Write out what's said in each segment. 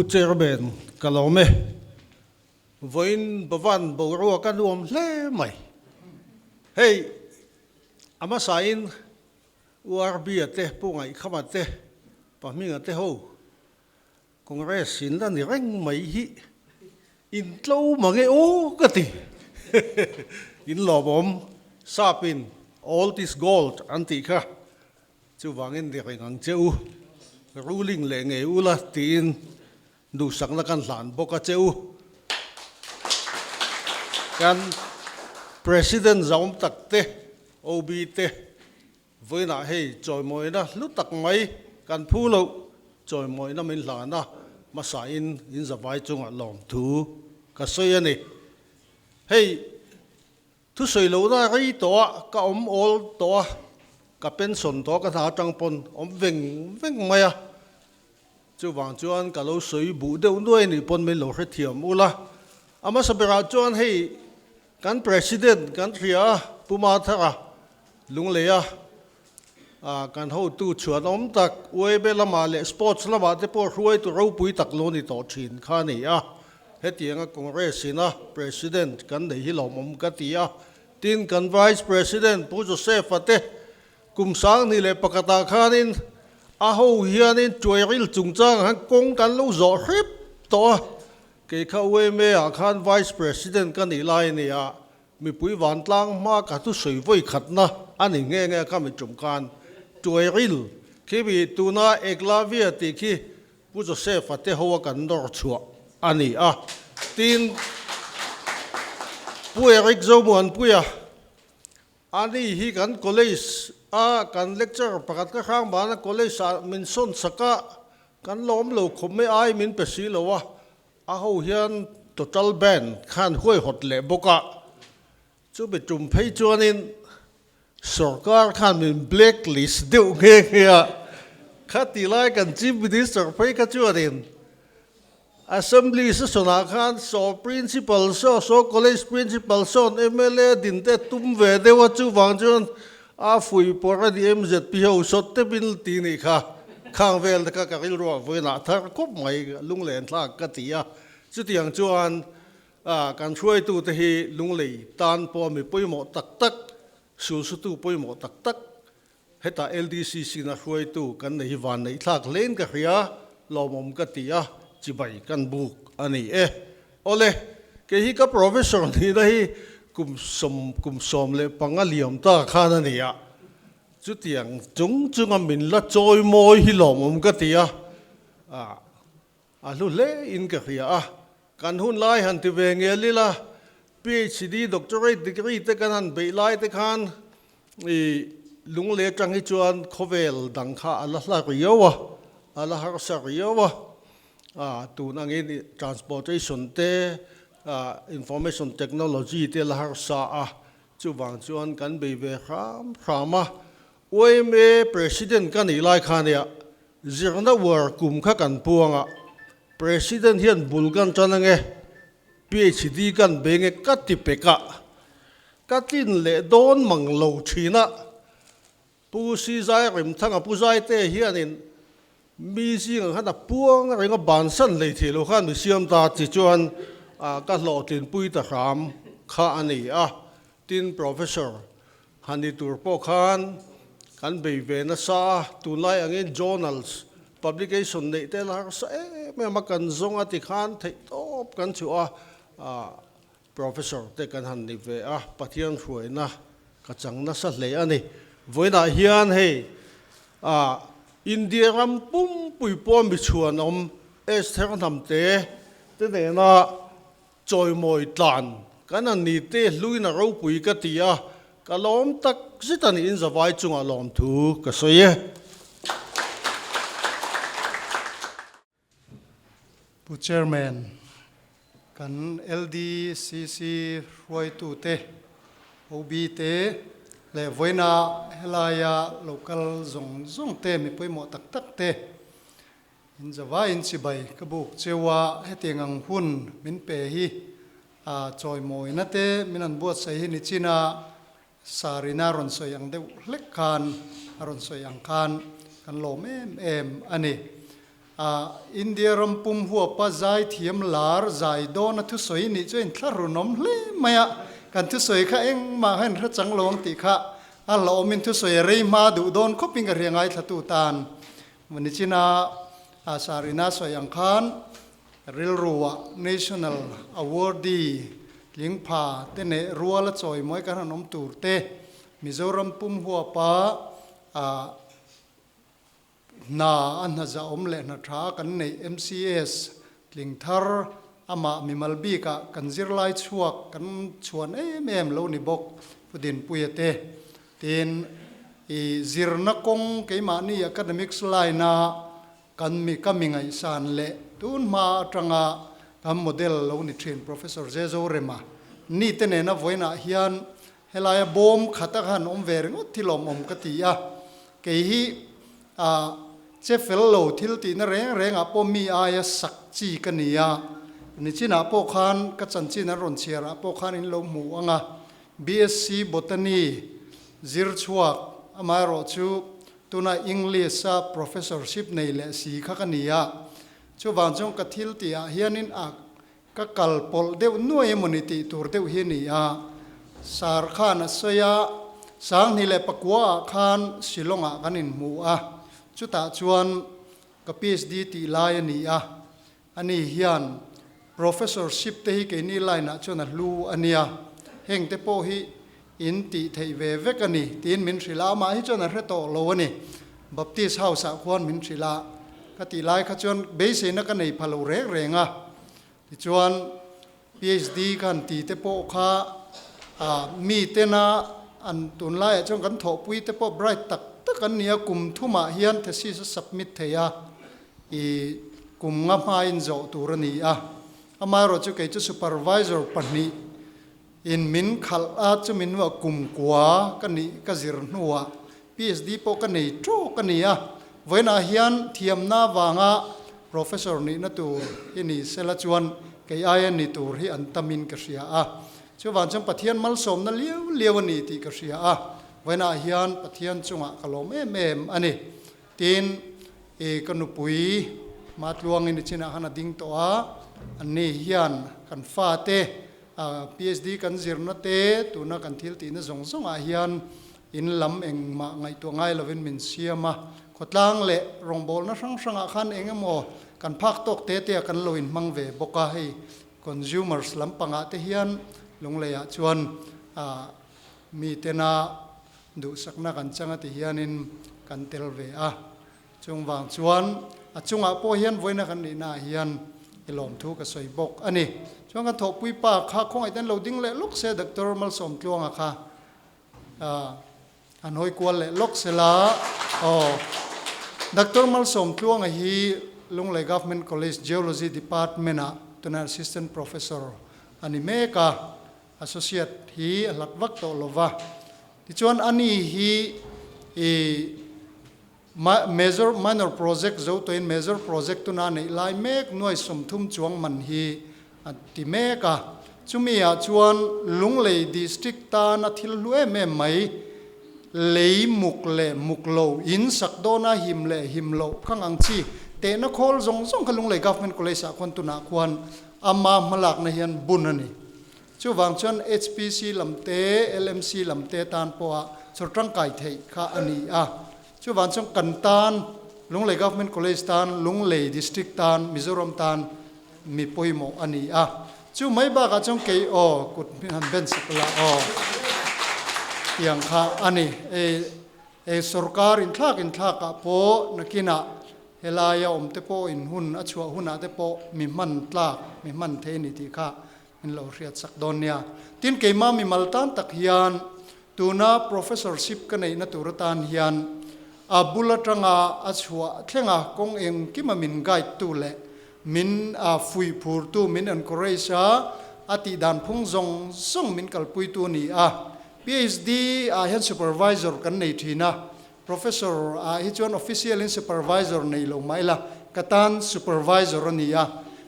Pu Chairman ka lawm e. Vawiin Bhavan boruak a nuam hle mai. Hei a hmasain URB-a te, Pu Ngaihkhama te, Pa Hminga te ho Congress in la ni reng mai hi in tlo mange aw ka ti. In lawmawm sapin old is gold an tih kha chuvangin ni reng ang che u, ruling leh ngei ula tiin duhsakna kan hlan bawk a che u. Kan President zaum tak te, OB te Vawiinah hei chawimawina hlu tak mai kan phu loh, chawimawina min hlan a, hmasain in zavai chungah lawmthu ka sawi a ni. Hei thusawi lohna rei tawh a, ka awm awl tawh a, ka pension tawh a, ka hna atang pawn awm veng veng mai a, chuvang chuan ka lo sawi buh deuh nuai nih pawn min lo hrethiam ula. A hmasa berah chuan hei kan President kan hria a, Pu Mathara, Lungleia kan hotu chhuanawm tak Uaebe lamah leh sports lamah te pawh hruaitu ropui tak lo ni tawh thin kha a ni a. Hetianga Congress ina President kan nei hi lawmawm ka ti a. Tin, kan Vice President Pu Joseph-a te kum 2001 ah khanin a ho hianin Tuairil chungchangah khan kawng kan lo zawh hrep tawh a. Kei kha UMA ah khan Vice President ka nih lai a ni a. Mipui vantlang hma ka thusawi vawi khatna a ni nghe nghe kha mi tum khan Tuairil khi mi tuna Eklavia tih khi Pu Joseph-a te ho a kan nawr chhuah a ni a. Tin, Pu Eric Zomuanpuia a ni hi kan college a kan lecturer pakhat ka hrang bana college ah min sawn sak a, kan lawm lo khawp mai ai min pe si lo a, A ho hian total band khan huaihawt leh bawk a, chumi tum phei chuanin sorkar khan min black list deuh nghe nghe a, khati lai kan chief minister phei kha chuanin assembly session ah khan saw principal saw saw college principal sawn mla din te tum ve deuh a, chuvang chuan a fui pawr a ni MZP ho sawt te min ti nih kha. Khang vel te kha ka rilruah vawiinah thar khawp mai lunglen thlak ka ti a. Chutiang chuan kan hruaitute hi lunglei tan pawh mi pawimawh tak tak, sulsutu pawimawh tak tak hetah LDCC na hruaitu kan nei hi van neih thlak hlein ka hria, lawmawm ka ti a, chibai kan buk a ni e. Awle, kei hi ka professor nihna hi kum sawm kum 15 liam ta khan a ni a. Chutiang chung chunga min la chawi mawi hi lawmawm ka ti a, a hlu hle in ka hria a. Kan hun lai han ti ve ngel ila, PhD doctorate degree te kan han beih lai te khan i lungle atang hi chuan khawvel dang kha a la hla riau a, a la harsa riau a. Tun angin transportation te, information technology te la harsa a. Chuvang chuan kan bei ve hram hram a, YMA President ka nih lai khan nia zirna uar kum kha kan puang a, President hian bul kan tan ange, PhD kan bei nge ka ti pek a, ka tlin leh dawn mang lo thin a, Pu Sizai Remthanga Pu Zaite hianin mi zingah khan a puang reng a, bansan hlei thei lo khan mi siam ta chi chuan ka hlawhtlinpui ta hram kha a ni a. Tin, Professor han ni tur pawh khan kan bei ve nasa a, tunlai angin journals publication neih te la harsa em em a, kan zawng a ti khan theihtawp kan chhuah a. Professor te kan han ni ve a, Pathian hruaina ka chang nasa hle a ni. Vawiinah hian hei ah India ram pumpui pawh mi chhuanawm Esther Hnamte te nena chawimawi tlan kan han ni te hluin a ropui ka ti a, ka lawm tak zet a ni in zavai chungah lawmthu ka sawi e. Pu Chairman, kan LDCC hruaitute, OB te leh vawiina helaia local zawng zawng te mi pawimawh tak tak te in zavaiin chibai ka buk cheu a, hetiang ang hun min pe hi a chawimawina te min han buatsaih hi nichina Sarina rawn sawi ang deuh hlek khan a rawn sawi ang khan kan lawm em em a ni. India ram pum huapa zai thiam lar zai dawna thusawi nih chu a inthlahrunawm hle mai a, kan thusawi kha engmah kha inhre chang lo ang tih kha a hlauhawmin thusawi a rei hma duh dawn khawpin ka hria ngaithlatu tan. Nichina Sarina sawi ang khan rilruah National Awardee tlingpha te neh rual a chawimawi kan han awm tur te Mizoram pum huapa Hna a hna zahawm leh hna tha kan neih MCS tling thar amah mimal bikah kan zirlai chhuak kan chhuan em em lo ni bawk Pu Dinpuia te tin i zirna kawng keimahni academics line a kan mi ka mi ngaihsan leh tun hma atanga kan model lo ni thin Professor Zezo Rema ni te nena vawiinah hian Helaia bawm khat a han awm ve ringawt thil awm awm ka ti a, kei hi ah che fel lo thil tihna reng rengah pawh mi aia sak chi ka ni a, nichinah pawh khan ka chanchin an rawn chhiarah pawh khan in lo hmu ang a, BSc Botany zir chhuak amaherawh chu tuna English a professorship nei leh si kha ka ni a, chuvang chuan ka thil tihah hianin ah Ka kal pawlh deuh nuai emawni tih tur deuh hi a ni a, Sar khan a sawi a, 2009 ah khan Shillong ah kan inhmu a, chutah chuan ka PhD tih lai a ni a, ani hian Professorship te hi keini line ah chuan a hlu a nia, heng te pawh hi in tih theih ve vek a ni tiin min hrilh a, amah hi chuan a hre tawh lo a ni. Baptist House ah khuan min hrilh a, ka tih lai kha chuan beiseina ka nei pha lo reng reng a, tichuan PhD ka han ti te pawh kha ah mi tena an tunlaiah chuan kan thawhpui te pawh bright tak tak an ni a, kum thumah hian thesis a submit thei a, ih kum nga hmain zawh tur a ni a, amaherawhchu kei chu supervisor pahnih In min khalh a, chumi hnuah kum kua ka nih ka zir hnuah PhD pawh ka nei tawk a ni a. Vawiinah hian thiamna avanga Professor nihna tur hi ni sela chuan kei aia ni tur hi an tamin ka hria a. Chuvang chuan Pathian malsawmna liau liau a ni tih ka hria a. Vawiinah hian Pathian chungah ka lawm em em a ni. Tin, i ka nupui Matluangin i chinah khan a ding tawh a, anni hian kan fate PhD kan zirna te, tuna kan thil tihna zawng zawngah hian in lam engmah ngaihtuah ngai lovin min siam a, khawtlang leh rawngbawlna hrang hrangah khan eng emaw kan phak tawk te te a kan lo inhmang ve bawk a, hei consumers lampangah te hian Lungleiah chuan mi tena Duhsakna kan chang a ti hianin kan tel ve a, chung vang chuan a chungah pawh hian vawiina kan nihnaah hian i lawmthu ka sawi bawk a ni. Chuan kan thawhpui pa kha khawngaih ten lo ding leh lawk se Doctor Malsawmtluanga kha han hawi kual leh lawk se la aw. Doctor Malsawmtluanga hi Lunglei Government College Geology Department-ah tunah Assistant Professor a ni mek a. Associate hi a hlat vak tawh lo va. Tichuan ani hi i major minor project zo tawhin major project tuna neih lai mek nuai 30 chuang man hi a ti mek a. Chumi ah chuan Lunglei District tana thil hlu em em mai lei muk leh muk lo, in sak dawna him leh him loh khang ang chi tehna khawl zawng zawng kha Lunglei Government College ah khuan tunah khuan Ama hmalakna hian bun a ni. Chuvang chuan HPC lam te, LMC lam te tan pawha chawr tangkai theih kha a ni a. Chuvang chuan kan tan, Lunglei Government College tan, Lunglei District tan, Mizoram tan mi pawimawh a ni a. Chu mai bakah chuan kei aw kut han ben sak la aw tiang kha a ni. Hei sorkar inthlak inthlakah pawh nakinah helaia awm te pawh in hun a chhuah hunah te pawh mi hman tlak, mi hman thei a ni tih kha min lo hriat sak dawn nia. Tin, keimah mimal tan tak hian tuna professorship ka neihna tur atan hian a bul atanga a chhuah thlenga kawng engkima min guide tu leh min fuih phurtu, min encourage a, a tihdan phung zawng zawng min kalpuitu a ni a. PhD ah hian supervisor kan nei thin a, Professor ah hi chuan official in supervisor nei lo mah ila ka tan supervisor a ni a,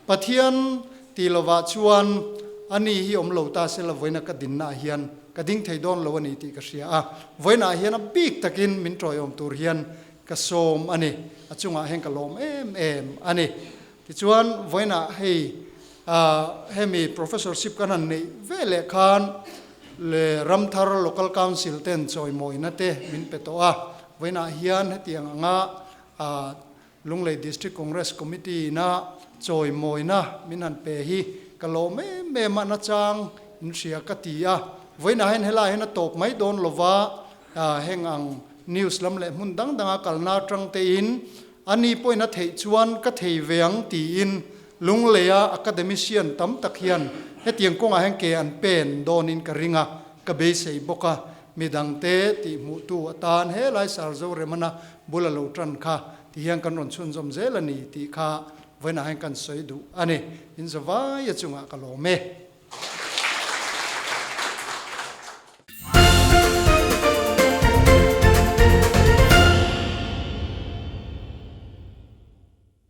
Pathian ti lovah chuan a ni hi awm lo ta sela vawiina ka dinna ah hian ka ding thei dawn lo a ni tih ka hria a, vawiinah hian a bik takin min tawiawm tur hian. ka sawm a ni. A chungah hian ka lawm em em a ni. Tichuan, vawiinah hei hemi professorship kan han neih ve leh khan le Ramthar Local Council ten chawimawina te min pe tawh a. Vawiinah hian hetiang anga Lunglei District Congress Committee ina chawimawina min han pe hi ka lawm em em a, nachang in hria ka ti a. Vawiinah hian helaiah hian a tawp mai dawn lova, heng ang news lam leh hmun dang danga kalna atang tein ani pawhin a theih chuan ka thei ve ang tiin Lungleia academician tam tak hian hetiang kawngah hian ke an pen dawnin ka ring a, ka beisei bawk a. Midangte tihhmuhtu atan helai Sarzo Remana bula lo tan kha ti hian kan rawn chhunzawm zel a ni tih kha vawiinah hian kan sawi duh a ni. In zavai a chungah ka lawm e.